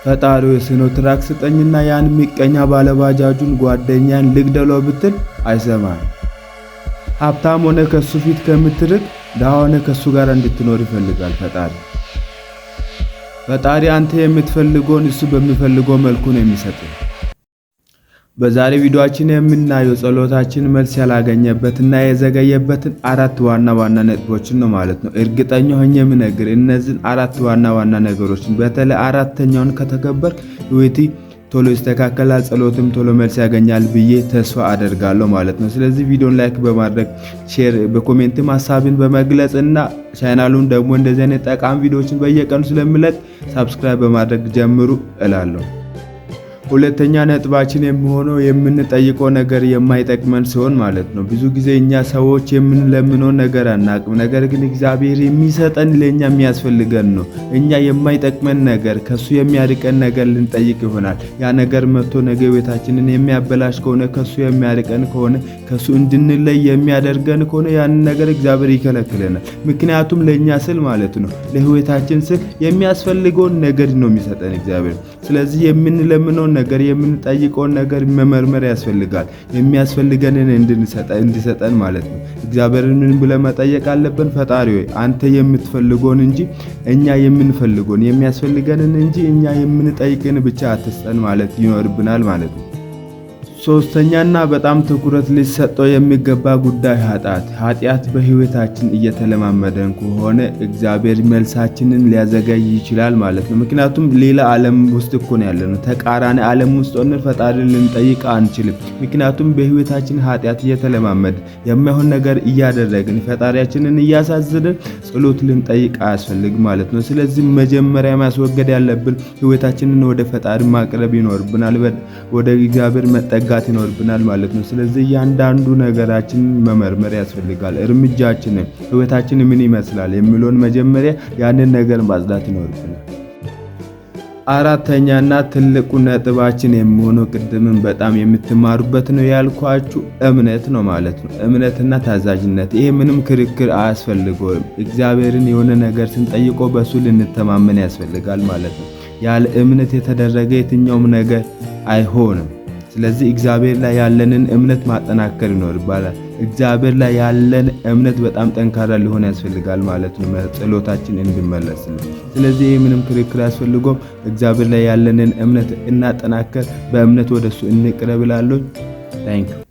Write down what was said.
ፈጣሪ ሲኖትራክ ስጠኝና ያን ምቀኛ ባለባጃጁን ጓደኛን ልግደለው ብትል አይሰማህም። ሀብታም ሆነ ከሱ ፊት ከምትርቅ ድሃ ሆነ ከሱ ጋር እንድትኖር ይፈልጋል ፈጣሪ። ፈጣሪ አንተ የምትፈልገውን እሱ በሚፈልገው መልኩ ነው የሚሰጥ። በዛሬ ቪዲዮአችን የምናየው ጸሎታችን መልስ ያላገኘበትና የዘገየበትን አራት ዋና ዋና ነጥቦችን ነው ማለት ነው። እርግጠኛ ሆኜ የምነግር እነዚህን አራት ዋና ዋና ነገሮችን፣ በተለይ አራተኛውን ከተገበርክ ህይወትህ ቶሎ ይስተካከላል፣ ጸሎትም ቶሎ መልስ ያገኛል ብዬ ተስፋ አደርጋለሁ ማለት ነው። ስለዚህ ቪዲዮን like በማድረግ፣ share፣ በ comment ም ሀሳብን በመግለጽ እና ቻናሉን ደግሞ እንደዚህ አይነት ጠቃሚ ቪዲዮዎችን በየቀኑ ስለምለቅ subscribe በማድረግ ጀምሩ እላለሁ። ሁለተኛ ነጥባችን የሚሆነው የምንጠይቀው ነገር የማይጠቅመን ሲሆን ማለት ነው። ብዙ ጊዜ እኛ ሰዎች የምንለምነው ነገር አናቅም። ነገር ግን እግዚአብሔር የሚሰጠን ለእኛ የሚያስፈልገን ነው። እኛ የማይጠቅመን ነገር፣ ከሱ የሚያርቀን ነገር ልንጠይቅ ይሆናል። ያ ነገር መጥቶ ነገ ህይወታችንን የሚያበላሽ ከሆነ፣ ከሱ የሚያርቀን ከሆነ፣ ከሱ እንድንለይ የሚያደርገን ከሆነ ያንን ነገር እግዚአብሔር ይከለክለናል። ምክንያቱም ለእኛ ስል ማለት ነው፣ ለህይወታችን ስል የሚያስፈልገውን ነገር ነው የሚሰጠን እግዚአብሔር። ስለዚህ የምንለምነውን ነገር፣ የምንጠይቀውን ነገር መመርመር ያስፈልጋል። የሚያስፈልገንን እንዲሰጠን ማለት ነው። እግዚአብሔርን ምን ብለን መጠየቅ አለብን? ፈጣሪ ሆይ፣ አንተ የምትፈልገውን እንጂ እኛ የምንፈልገውን፣ የሚያስፈልገንን እንጂ እኛ የምንጠይቅን ብቻ አትስጠን ማለት ይኖርብናል ማለት ነው። ሶስተኛና በጣም ትኩረት ሊሰጠው የሚገባ ጉዳይ ኃጢአት። ኃጢአት በህይወታችን እየተለማመደን ከሆነ እግዚአብሔር መልሳችንን ሊያዘገይ ይችላል ማለት ነው። ምክንያቱም ሌላ ዓለም ውስጥ እኮ ነው ያለነው። ተቃራኒ ዓለም ውስጥ ሆነን ፈጣሪን ልንጠይቅ አንችልም። ምክንያቱም በህይወታችን ኃጢአት እየተለማመድን፣ የማይሆን ነገር እያደረግን፣ ፈጣሪያችንን እያሳዘንን ጸሎት ልንጠይቅ አያስፈልግም ማለት ነው። ስለዚህ መጀመሪያ ማስወገድ ያለብን ህይወታችንን ወደ ፈጣሪ ማቅረብ ይኖርብናል። ወደ እግዚአብሔር መጠጋት ይኖርብናል ማለት ነው። ስለዚህ እያንዳንዱ ነገራችንን መመርመር ያስፈልጋል። እርምጃችንን፣ ህይወታችን ምን ይመስላል የሚለውን መጀመሪያ ያንን ነገር ማጽዳት ይኖርብናል። አራተኛና ትልቁ ነጥባችን የሚሆነው ቅድምም በጣም የምትማሩበት ነው ያልኳችሁ እምነት ነው ማለት ነው። እምነትና ታዛዥነት፣ ይሄ ምንም ክርክር አያስፈልገውም። እግዚአብሔርን የሆነ ነገር ስንጠይቀው በሱ ልንተማመን ያስፈልጋል ማለት ነው። ያለ እምነት የተደረገ የትኛውም ነገር አይሆንም። ስለዚህ እግዚአብሔር ላይ ያለንን እምነት ማጠናከር ይኖርብናል። እግዚአብሔር ላይ ያለን እምነት በጣም ጠንካራ ሊሆን ያስፈልጋል ማለት ነው፣ ጸሎታችን እንዲመለስልን። ስለዚህ ይህ ምንም ክርክር አያስፈልገውም። እግዚአብሔር ላይ ያለንን እምነት እናጠናከር፣ በእምነት ወደሱ እንቅረብ እላለሁ። Thank you.